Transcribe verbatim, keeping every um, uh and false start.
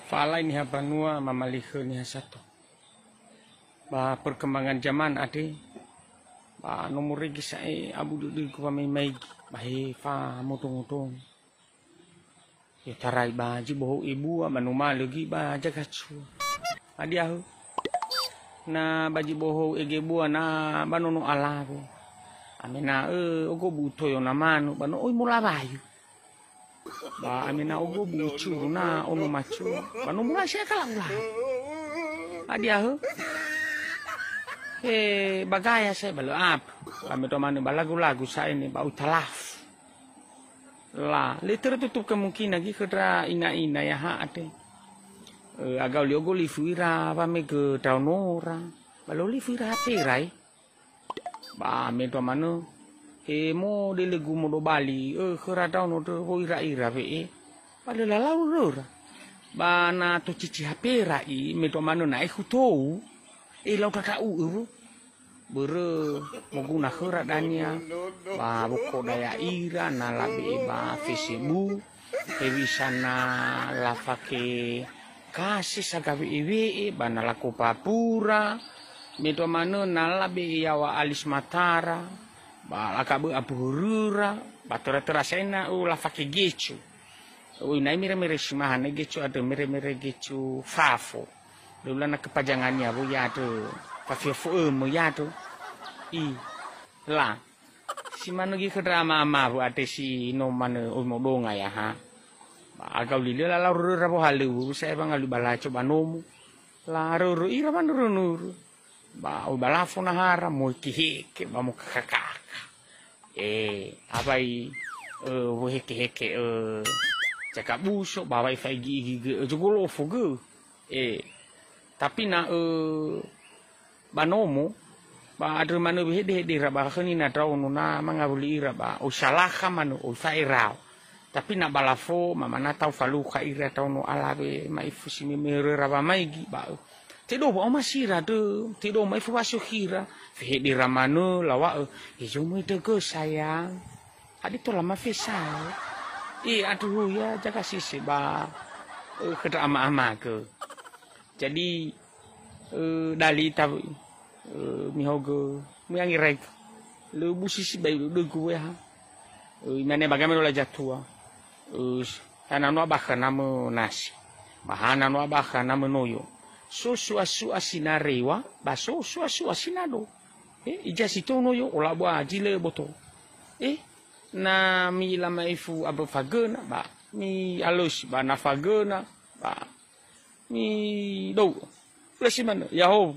Fa'alai niha banua, mamalikhö niha sato. Ba perkembangan zaman andre, ba no morege sa'ae abu dödögu wamaimaigi, ba he famondrongondrongo. I'otarai ba zi bohou ebua, ba numalö göi ba zaga cua. Hadia hö? Na ba zi bohou ege bua na ba nono alawe. Amena'ö ogo bu'u toyo na manu, ba no oi molawayu. Ba amena ogo bu'u curu na ono macua, ba no mulai sa'ae kala ula. Hadia hö? He ba gaya sa'ae ba lö apa. Ba me tomanö ba lagu-lagu sa'ae ne ba oi talafu. La, lö tertutup kemungkinan göi khö ndra ina-ina ya ha andre. Ö, agau li ogo lifu ira wamegö ndraonora. Ba lö lifu ira ha terai. Ba me ndrua manö, he modele gu modobali, ö, khöra ndraono ndrö wo ira-ira we'e, ba lö lalau röra. Ba na tocici hapera i, me ndrua manö na ekhu tou, e lau ndra'u'ö wo. Börö moguna khöra dania, ba wokoda ya'ira na labe'e ba Facebook, hewisa na lafake kase sagawe'ewe'e, ba na lako papura, me ndrua manö na labe'e yaŵa alis matara, ba lakabö abu höröra, ba töra-töra sa'ae na, ö, lafake gecu. Oi, na'i mere-mere si maha, na'i gecu andrö mere-mere gecu fafo. Lö ulana kepajangania wo ya'andrö, fafio fo'ömö ya'andrö. I, la. Si manö göi khö ndra ama-ama wö andre si no manö oi modonga ya ha. Ba agau li lö lalau röra wohalöŵö sa'ae wangalui ba laco ba nomo. Larörö ira wanörö-nörö. Ba oi ba lafo nahara, mohekeheke, ba mokakakaka. E, awai, ö, wohekeheke, ö, cakabuso, ba awai faigi-igi gö, ö, zogolofo gö. E, tapi na, ö, ba nomo, ba andrö manö wehede-hedera ba khö nina ndraono na mangawuli ira ba oi salakha manö, oi fa'erao. Tapi na ba lafo, mamana tau falukha ira ndraono alawe ma'ifu si meme röra wamaigi, ba, ö, tedo wa'omasira andrö, tedo ma'ifu wasokhira, fehedera manö, lawa'ö, "He zomöi ndrögö, sayang. Hadia tola mafesao?" E, andrö ya, jaga sese ba, ö, khö ndra ama-amagö. Jadi, ö, dali ita wö'i, ö, mihaogö, mi'angeraigö. Lö busi sibai dödögu wö ya ha. Ö, imane ba gamero la zatua. Ö, hana no abakha namö nasi. Ba hana no abakha namö noyo. So su'a-su'a sinarewa, ba so su'a-su'a sinado. E, ija si tou noyo, ola bua zi lö boto. E, na mi'ila ma'ifu abö fagöna, ba mi'alösi, ba na fagöna, ba midou'ö. Lö si manö, ya'ahowu.